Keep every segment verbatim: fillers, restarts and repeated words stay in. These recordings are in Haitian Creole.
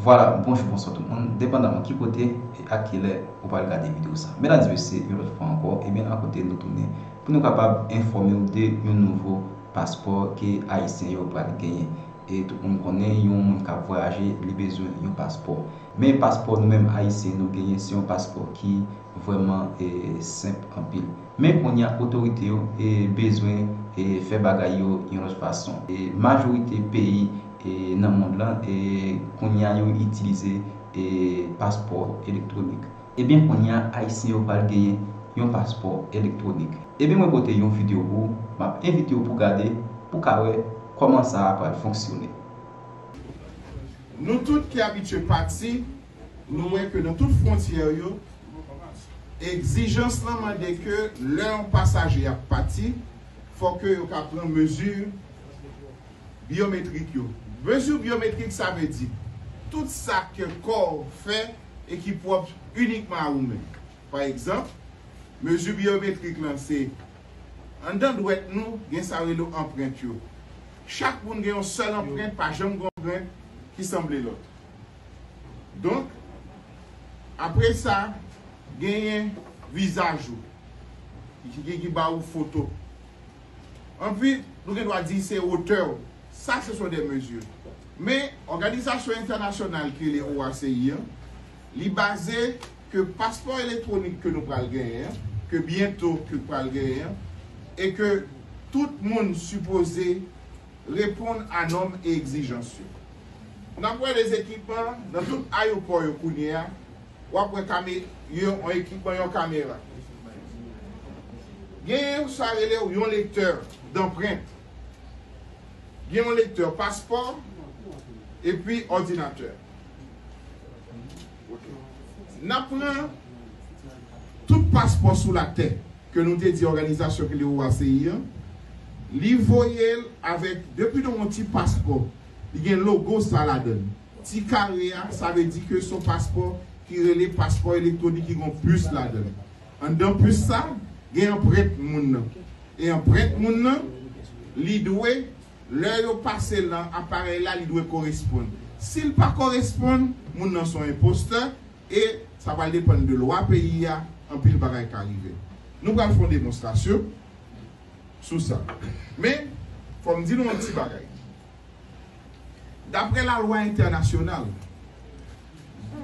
Vwala, bonjou, bonswa tout moun, depandaman ki kote e ak ki lè ou pral gade videyo sa. Medam e mesye, yon lòt fwa ankò, ebyen, akote nou tounen pou nou kapab enfòme w de yon nouvo paspò ke Ayisyen yo pral genyen. E tout moun konnen, yon moun k ap vwayaje, li bezwen yon paspò. Men paspò nou menm Ayisyen nou genyen, se yon paspò ki vrèman, e, senp anpil. Men kounye a, otorite yo, e, bezwen, e, fè bagay yo yon lòt fason. E, majorite peyi, e, nan mond lan, e, kounye a yo itilize, e, paspò elektwonik. Ebyen, kounye a, Ayisyen yo pral genyen yon paspò elektwonik. Ebyen, mwen pote yon videyo pou ou, m ap envite w pou gade, pou w ka wè kòman sa a pral fonksyone. Nou tout ki abitye pati, nou wè ke nan tout fwontyè yo, egzijans lan mande ke lè yon pasaje ap pati, fò ke yo ka pran mezi byometrik yo. Mezi byometrik, sa vle di tout sa ke kò w fè e ki pwòp inikman a ou menm. Pa egzanp, mezi byometrik lan se anndan dwèt nou, gen sa yo rele anprent yo. Chak moun gen yon sèl anprent, pa janm gen yon anprent ki sanble lòt. Donk, apre sa, genyen vizaj ou, ki, ki, ki ba ou foto. Anpi, nou gen dwa di se wotè w. Sa, ce sont des mesures. Men, òganizasyon entènasyonal ki rele O A C I an, li baze ke paspò elektwonik ke nou pral genyen an, ke byento ke pral genyen an, e ke tout moun sipoze reponn a nòm e egzijans yo. N ap wè de ekipman nan tout ayewopò yo kounye a, w ap wè kame-, yon, yon ekipman, yon kamera. Gen sa rele yon lektè danprent. Gen yon lektè paspò, epi òdinatè. N ap pran tout paspò sou latè ke nou te di òganizasyon ki rele O A C I an, li voye l avèk, depi nou yon ti paspò, li gen logo sa ladan l. Ti kare a, sa vle di ke se yon paspò ki rele paspò elektwonik ki gen yon pis ladan l. Anndan pis sa, gen anprent moun nan. E anprent moun nan, li dwe, lè yo pase l nan aparèy la, li dwe koresponn. Si l pa koresponn, moun nan se yon enpostè, e sa pral depann de lwa peyi a, anpil bagay ka rive. Nou pral fè yon demonstrasyon sou sa. Men, fò m di nou yon ti bagay. Daprè lalwa entènasyonal,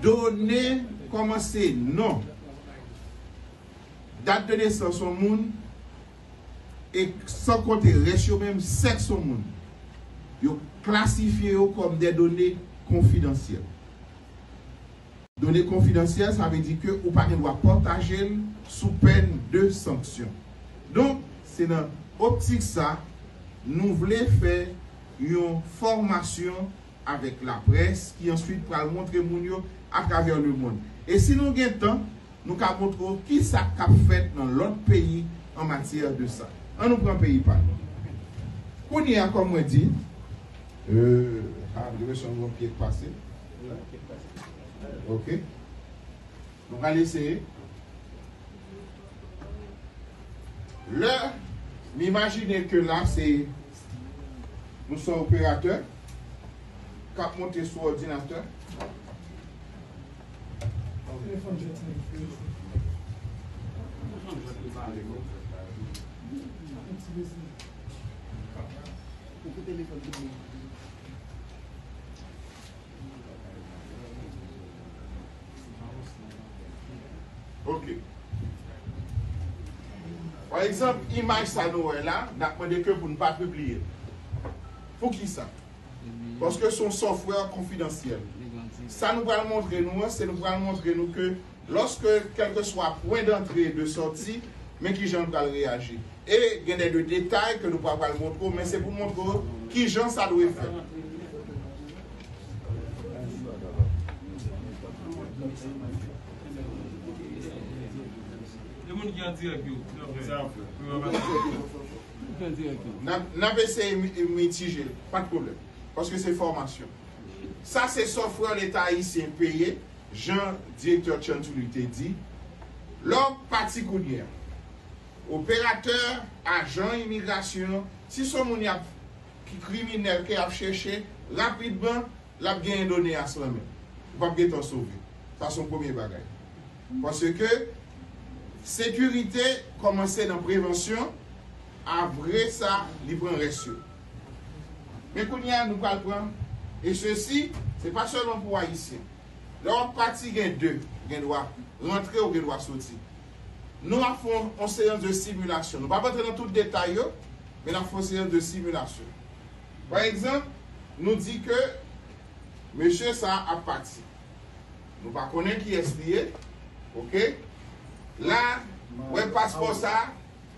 done kòmanse non, dat de nesans yon moun, e san konte rès yo menm, sèks yon moun, yo klasifye yo kòm de done konfidansyèl. Done konfidansyèl, sa vle di ke ou pa gen dwa pataje l sou pèn de sanksyon. Donk, se nan optik sa, nou vle fè yon fòmasyon avèk laprès ki answit pral montre moun yo atravè lemonn. E si nou gen tan, nou ka montre w kisa k ap fèt nan lòt peyi an matyè de sa. Ann nou pran peyi pa nou. Kounye a, kòm mwen di, euh, ah, li resonn yon pye k pase. Ok. Nou pral eseye. Lè m imajine ke la se, nou se yon operatè k ap monte sou òdinatè. Ok. Pa egzanp, imaj sa nou wè la, n ap mande ke pou n pa pibliye l. Poukisa? Paske se yon software konfidansyèl. Sa nou pral montre nou an, se nou pral montre nou ke lòske, kèlkeswa pwen dantre e de sòti, men kijan l pral reyaji. E gen de, de detay ke nou pa pral montre w, men se pou montre w kijan sa dwe fèt. E moun ki an dirèk yo, silvouplè. N ap, n ap eseye mi-, mitije l, pa de pwoblèm. Paske se fòmasyon. Sa se software Leta ayisyen peye, jan direktè Chantouli te di. Lè w pati kounye a, operatè, ajan imigrasyon, si se yon moun y ap, ki kriminèl ke y ap chèche, rapidman, l ap genyen done a sou lanmen. Ou p ap gentan sove. Sa se yon premye bagay. Paske sekirite kòmanse nan prevansyon, apre sa, li pran rès yo. Men kounye a, nou pral pran, e sesi, se pa sèlman pou Ayisyen. Lè w ap pati, gen de, gen dwa rantre ou gen dwa soti. Nou ap fè yon, yon seyans de similasyon. Nou p ap antre nan tout detay yo, men n ap fè yon seyans de similasyon. Pa egzanp, nou di ke mesye sa a ap pati. Nou pa konnen kiyès li ye. Oke? La, wè paspò sa a,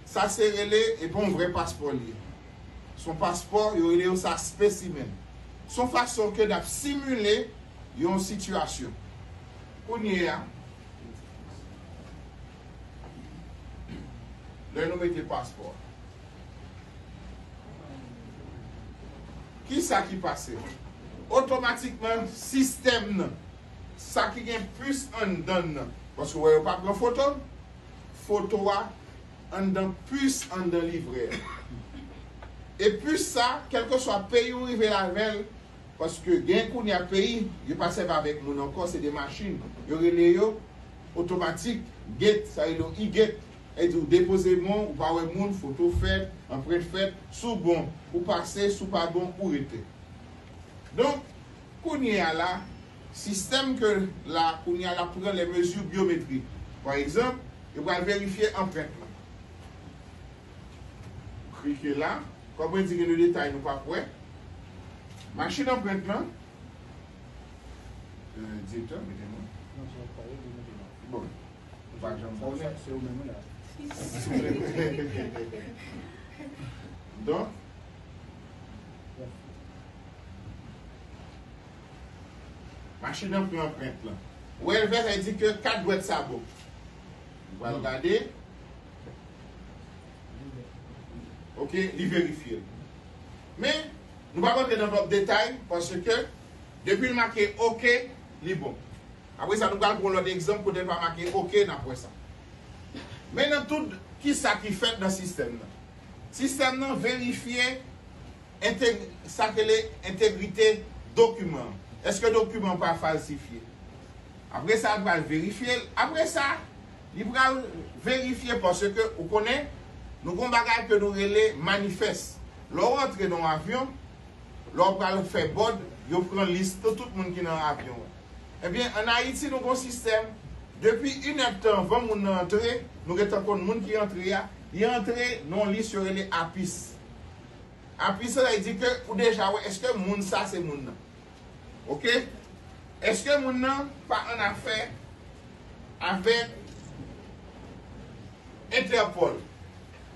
sa se rele, e pa yon vrè paspò li ye. Se yon paspò, yo rele yo sa spesimen. Se yon fason ke n ap simile yon sitiyasyon. Kounye a, lè nou mete paspò a, kisa ki pase? Otomatikman, sistèm nan, sa ki gen pis anndan l nan, paske w wè yo pa pran foto, foto a anndan pis anndan livrè a. E pis sa, kèlkeswa peyi w rive avè l, paske gen kounye a peyi, yo pa sèvi avèk moun ankò, se de machin. Yo rele yo otomatik, gate, sa rele yo e-gate. Sa vle di ou depoze men w, ou pa wè moun, foto fèt, anprent fèt, si w bon, ou pase, si w pa bon, ou rete. Donk, kounye a la, sistèm ke la, kounye a la pran les mesures biométriques. Pa egzanp, yo pral verifye anprent lan. Klike la, kòm mwen di gen de detay nou p ap wè. Machin anprent lan, euh, direktè, mete mwen. Non, se pa yo ki mete la. Bon, ou pa janm konnen. Se ou menm la. Donk, machin nan pran anprent lan. Ou wè l vè, sa vle di ke kat dwèt sa bon. Ou pral gade. Oke, li verifye l. Men, nou pa rantre nan lòt detay, paske depi l make oke, li bon. Apre sa, nou pral pran lòt egzanp kote l pa make oke, n ap wè sa. Men nan tout, kisa ki fèt nan sistèm nan? Sistèm nan verifye enteg-, sa k rele entegrite dokiman an. Èske dokiman an pa falsifye? Apre sa, li pral verifye l. Apre sa, li pral verifye paske ou konnen, nou gon bagay ke nou rele manifès. Lè w rantre nan yon avyon, lè w pral fè bòd, yo pran lis tout, tout moun ki nan avyon an. Ebyen, ann Ayiti, nou gon sistèm, depi inèdtan anvan moun nan antre, nou gentan konn moun ki antre a, li antre nan yon lis yo rele apis. Apis la, li di ke ou deja wè, èske moun sa se moun nan? Oke? Èske moun nan pa an afè avèk Entèpòl?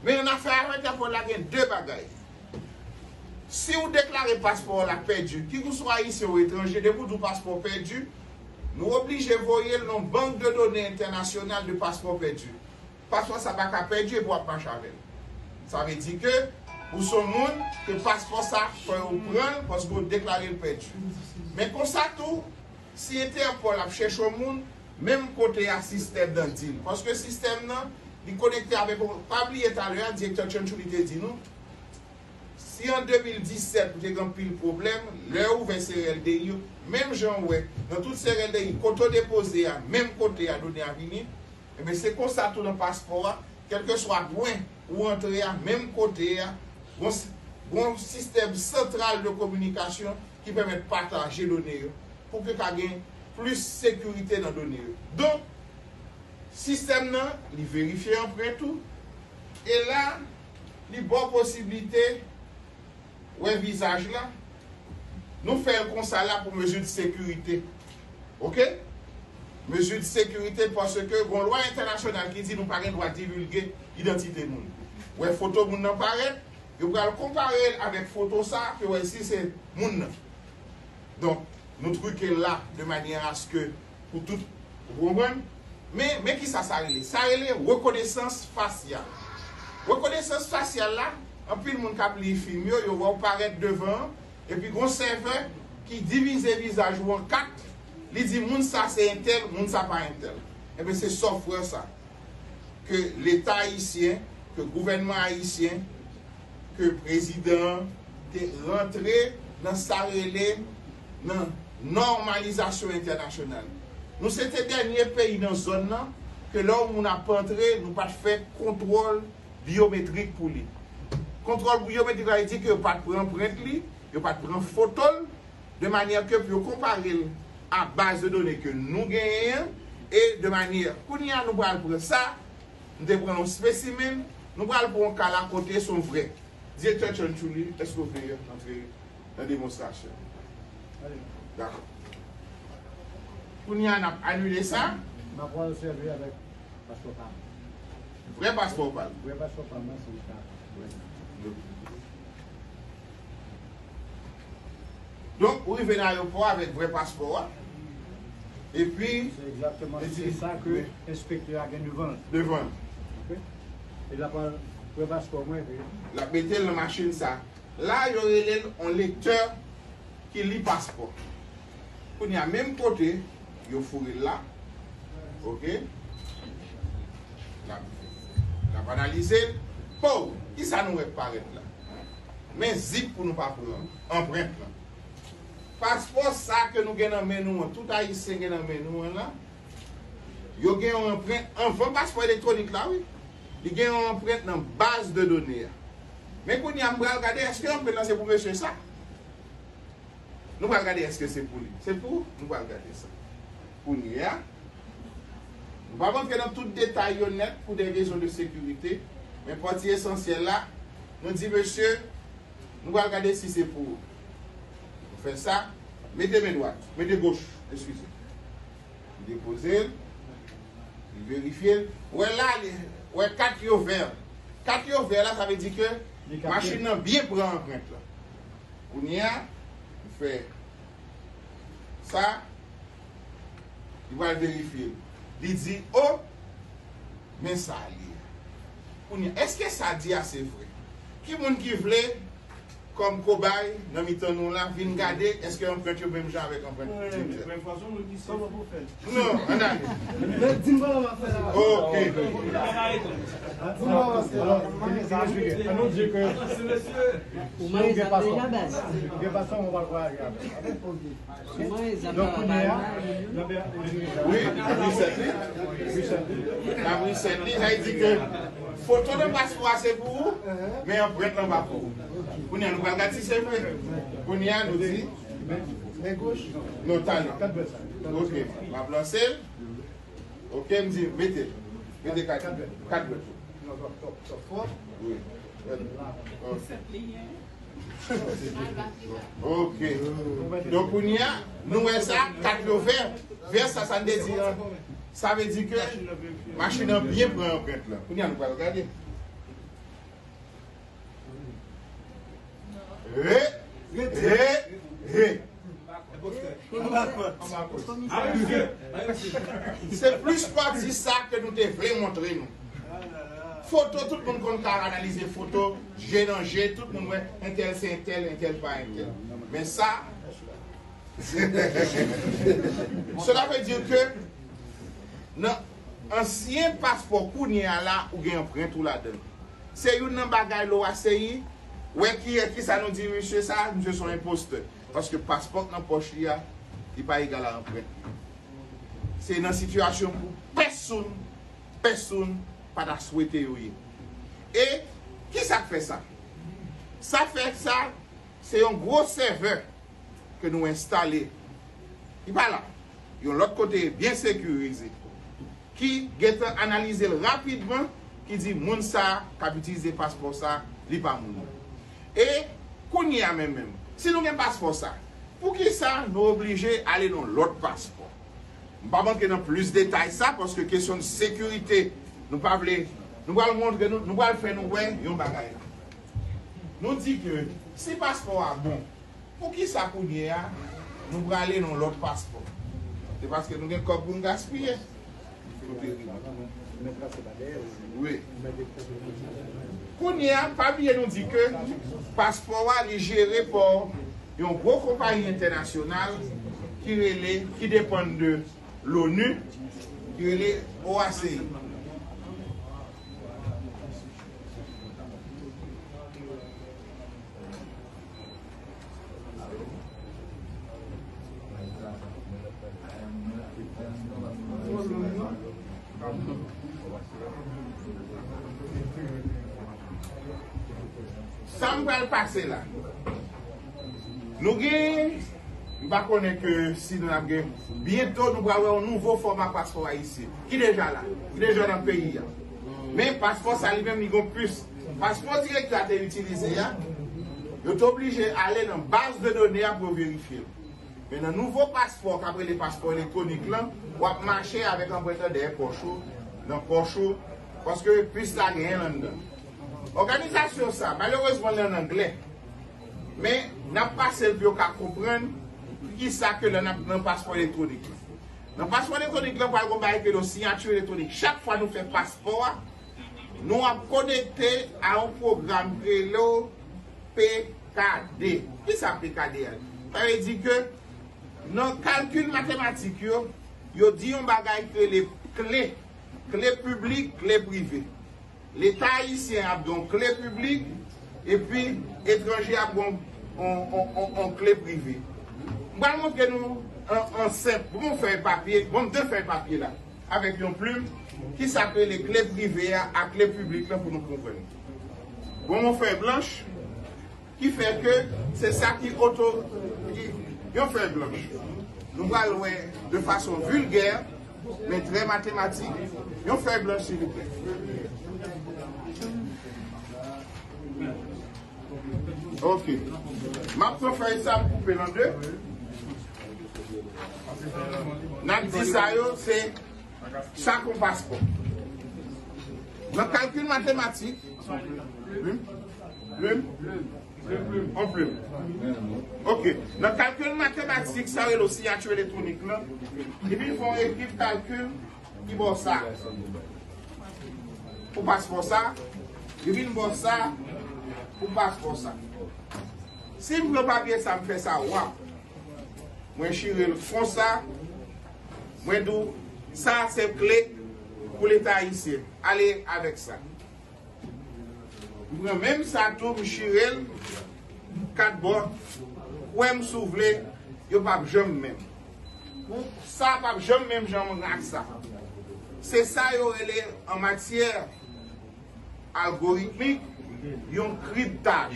Men an afè avèk Entèpòl la gen de bagay. Si w deklare paspò w la pèdi, kikeswa ayisyen ou etranje, depi w di w paspò w pèdi, nou oblije voye l nan bank de done entènasyonal de paspò pèdi. Paspò sa pa ka pèdi epi w ap mache avè l. Sa vle di ke ou se yon moun ke paspò sa fò yo pran l paske w deklare l pèdi. Men konsa tou, si Entèpòl ap chèche yon moun, menm kote a sistèm nan di l. Paske sistèm nan, li konekte avèk yon, pa bliye talè a, direktè Tchanchou li te di nou, si an de mil disèt ou te gen anpil pwoblèm, lè yo ouvè C R L D I yo, menm jan w wè, nan tout C R L D I, kote w depoze a, menm kote a done a vini, Ebyen, se konsa tou nan paspò a, kèlkeswa pwen ou antre a, menm kote a, gon s-, gon sistèm santral de kominikasyon ki pèmèt pataje done yo, pou ke ka gen plis sekirite nan done yo. Donk, sistèm nan, li verifye anprent ou, e la, li ba w posiblite wè vizaj la. Nou fè l konsa la pou mezi de sekirite. Oke? Mezi de sekirite, paske gon lwa entènasyonal ki di nou pa gen dwa divulge idantite moun. Wè foto moun nan parèt, yo pral konpare l avèk foto sa, pou wè si se moun nan. Donk, nou trike l la de manyè aske pou tout, ou konprann? Men, men kisa sa rele? Sa rele rekonesans fasyal. Rekonesans fasyal la, anpil moun k ap li fim yo, yo wè w parèt devan an, epi gon sèvè ki divize vizaj ou an kat, li di moun sa se entèl, moun sa pa entèl. Ebyen, se software sa ke Leta ayisyen, ke gouvènman ayisyen, ke prezidan an te rantre nan sa rele, nan Nòmalizasyon entènasyonal. Nou se te dènye peyi nan zòn nan ke lè yon moun ap antre, nou pa t fè kontwòl byometrik pou li. Kontwòl byometrik la, li di ke yo pa t pran anprent li, yo pa t pran foto l, de manyè ke pou yo konpare l a baz de done ke nou genyen an, e de manyè, kounye a nou pral pran sa, nou te pran yon spesimen, nou pral pran yon ka la kote se yon vrè. Direktè Chunchuli, èske w vle antre nan demonstrasyon? Dakò. Kounye a, n ap anile sa. M ap pral sèvi avèk paspò pa m. Vrè paspò pa l. Vrè paspò pa m, se sa. Donk, ou rive nan ayewopò avèk vrè paspò a. Epi, se egzakteman, se sa ke enspektè a gen devan l. Devan l. Ok? E l ap pran vrè paspò mwen, epi l ap mete l nan machin sa. La, yo rele l yon lektè ki li paspò. Kounye a, menm kote, yo foure l la. Ok? L ap, l ap analize l. Po, kisa nou wè k parèt la? Men zip pou nou pa pran anprent lan. Paspò sa ke nou gen nan men nou an, tout Ayisyen gen nan men nou an la, yo gen yon anprent anvan paspò elektwonik la, wi. Li gen yon anprent nan baz de done a. Men kounye a, m pral gade èske anprent lan se pou mesye sa. Nou pral gade èske se pou li. Se pou ou? Nou pral gade sa. Kounye a, nou p ap antre nan tout detay yo nèt pou de rezon de sekirite, men pati esansyèl la, nou di mesye, nou pral gade si se pou ou. Nou fè sa, mete men dwat, mete goch, eskize. Li depoze l, li verifye l. Wè la, li, wè kat yo vè. Kat yo vè la, sa vle di ke machin nan byen pran anprent lan. Kounye a, m fè sa, li pral verifye l. Li di, o, men sa li ye. Kounye a, èske sa di a se vre? Ki moun ki vle kòm kobay nan mitan nou la, vin gade èske anprent yo menm jan avèk anprent direktè. Non, ann ale. Ok. Ou mande sa deja, baz. Ou mande sa pa mal. Wi, n ap resèt li. N ap resèt li, sa vle di ke foto nan paspò a se pou ou, men anprent lan pa pou ou. Kounye a, nou pral gade si se vre. Kounye a, nou di, men goch. Non, talè. Ok, m ap lanse l. Ok, m di, mete. Mete kat, kat dwèt ou. Wi. Ok. Donk, kounye a, nou wè sa, kat yo vè. Vè sa, sa n te di an. Sa vle di ke machin nan byen pran anprent lan. Kounye a, nou pral gade. He, he, he. Se plis pati sa ke nou te vle montre nou. Foto, tout moun konn ka analize foto, je nan je, tout moun wè entèl se entèl, entèl pa entèl. Men sa, cela veut dire que nan ansyen paspò kounye a la, ou gen anprent ou ladan l. Se youn nan bagay lè w aseye, wè ki, kisa nou di misye sa, misye se yon enpostè. Paske paspò k nan pòch li a, li pa egal a anprent li. Se nan sitiyasyon pou pèsonn, pèsonn pa ta swete yo ye. E kisa k fè sa? Sa fè sa, se yon gwo sèvè ke nou enstale. Li pa la. Yon lòt kote byen sekirize. Ki gentan analize l rapidman, ki di moun sa a k ap itilize paspò sa a, li pa moun nan. E kounye a menm menm, si nou gen paspò sa, poukisa nou oblije ale nan lòt paspò? M p ap antre nan plis detay sa, paske kesyon de sekirite, nou pa vle, nou pral montre nou, nou pral fè nou wè yon bagay la. Nou di ke si paspò a bon, poukisa kounye a nou prale nan lòt paspò? Se paske nou gen kòb pou n gaspiye. Wi. Kounye a, pa bliye nou di ke paspò a, li jere pa yon gwo konpayi entènasyonal ki rele, ki depann de l'ONU, ki rele O A C. Sa m pral pase la. Nou gen, m pa konnen ke si nou ap gen, byento nou pral wè yon nouvo fòma paspò ayisyen. Ki deja la, ki deja nan peyi a. Men paspò sa li menm li gon pis. Paspò direktè a te itilize a, yo te oblije ale nan baz de done a pou yo verifye l. Men nan nouvo paspò k ap rele paspò elektwonik lan, w ap mache avèk anprent lan dèyè pòch ou, nan pòch ou, paske pis la genyen l anndan. Òganizasyon sa, malerezman, li an anglè. Men, n ap pase l pou yo ka konprann kisa ke lè n ap nan paspò elektwonik lan. Nan paspò elektwonik lan, pral gon bagay ki rele siyati elektwonik. Chak fwa nou fè paspò a, nou ap konekte a yon pwogram ki rele P K D. Kisa P K D a? Sa vle di ke nan kalkil matematik yo, yo di yon bagay ki rele kle, kle piblik, kle prive. Leta ayisyen ap gen yon kle piblik, epi etranje ap gen yon, yon, yon, yon, yon kle prive. M pral montre nou an, an senp, bon fèy papye, bon de fèy papye la, avèk yon plim, kisa k rele kle prive a ak kle piblik lan pou nou konprann. Bon, yon fèy blanch, ki fè ke se sa ki oto, ki, yon fèy blanch. Nou pral wè de fason vilgè, men trè matematik, yon fèy blanch, silvouplè. Ok. M ap pran fèy sa, m koupe l an de. N ap di sa yo, se sa k yon paspò. Nan kalkil matematik, plim, plim, yon plim. Ok. Nan kalkil matematik, sa yo rele siyati elektwonik lan. Li vin fè yon ekip kalkil ki ba w sa. Pou paspò sa, li vin ba w sa pou paspò sa. Si m pran papye sa, m fè sa, wap. Mwen chire l konsa. Mwen di w, sa se kle pou Leta ayisyen. Ale avèk sa. M pran menm sa tou, m chire l kat bò. Kwè m si w vle, yo p ap janm menm. Pou sa p ap janm menm jan ak sa. Se sa yo rele an matyè algoritmik, yon kriptaj,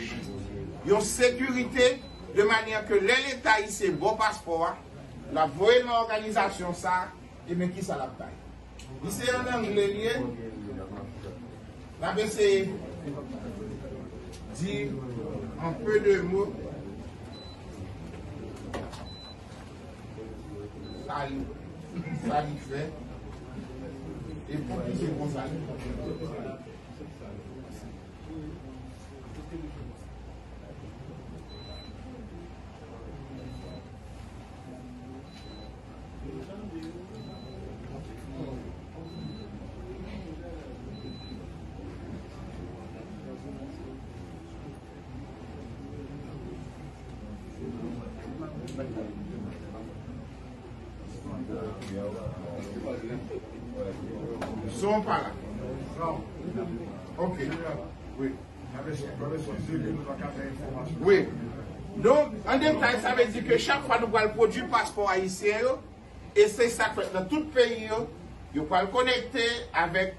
yon sekirite, de manyè ke lè Leta ayisyen ba w paspò a, l ap voye l nan òganizasyon sa a, ebyen kisa l ap bay? Li se an anglè li ye. N ap eseye di an pe de mo. Sa li, sa li fè. E pou ki se konsa li fè. Son pa la. Ok. Wi. Wi. Donk, an detay, sa vle di ke chak fwa nou pral pwodui paspò ayisyen yo, e se sa k fèt nan tout peyi yo, yo pral konekte avèk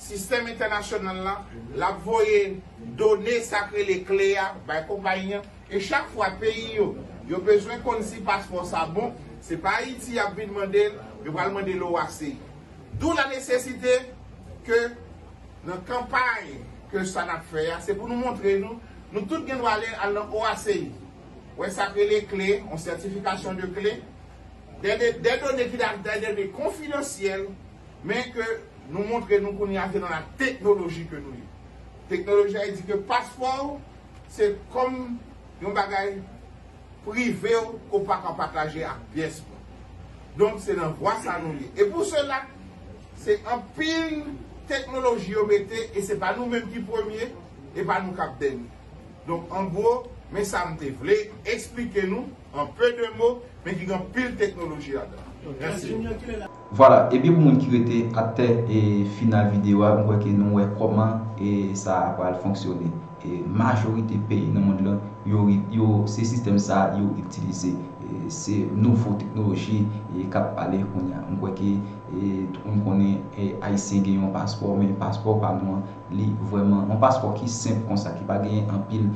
sistèm entènasyonal la, l ap voye done sa k rele kle a bay konpayi an, e chak fwa peyi yo, yo bezwen konn si paspò sa bon, se pa Ayiti y ap vin mande l, yo pral mande l O A C I. D'où la nécessité ke nan kanpay ke sa n ap fè a, se pou nou montre nou, nou tout gen dwa ale al nan O A C I. Wè sa k rele kle, yon sètifikasyon de kle, de, de, de done ki da, de done konfidansyèl, men ke nou montre nou kounye a se nan la teknoloji ke nou ye. Teknoloji a di ke paspò w se kòm yon bagay prive w ke w pa ka pataje ak pyès moun. Donk, se nan vwa sa nou ye. E pou sela, se anpil teknoloji yo mete, e se pa nou menm ki premye, e pa nou k ap dènye. Donk, an gwo, men sa m te vle eksplike nou, an pe de mo, men ki gen anpil teknoloji ladan. Mèsi. Vwala, ebyen pou moun ki rete atè e final videyo a, m kwè ke nou wè kòman e sa pral fonksyone. E majorite peyi nan mond lan, yo, yo, se sistèm sa yo itilize. E se nouvo teknoloji k ap pale kounye a. M kwè ke tout moun konnen Ayisyen gen yon paspò, men paspò pa nou an, li vrèman yon paspò ki senp konsa, ki pa gen anpil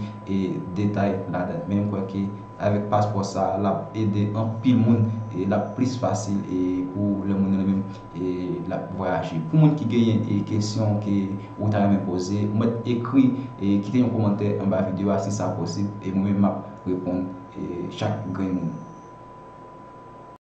detay ladan l. Men m kwè ke avèk paspò sa a, l ap ede anpil moun, l ap plis fasil pou lè moun nan li menm l ap vwayaje. Pou moun ki genyen kesyon ke ou ta renmen poze, ou mèt ekri, kite yon kòmantè anba videyo a si sa posib, e mwen menm m ap reponn chak grenn moun.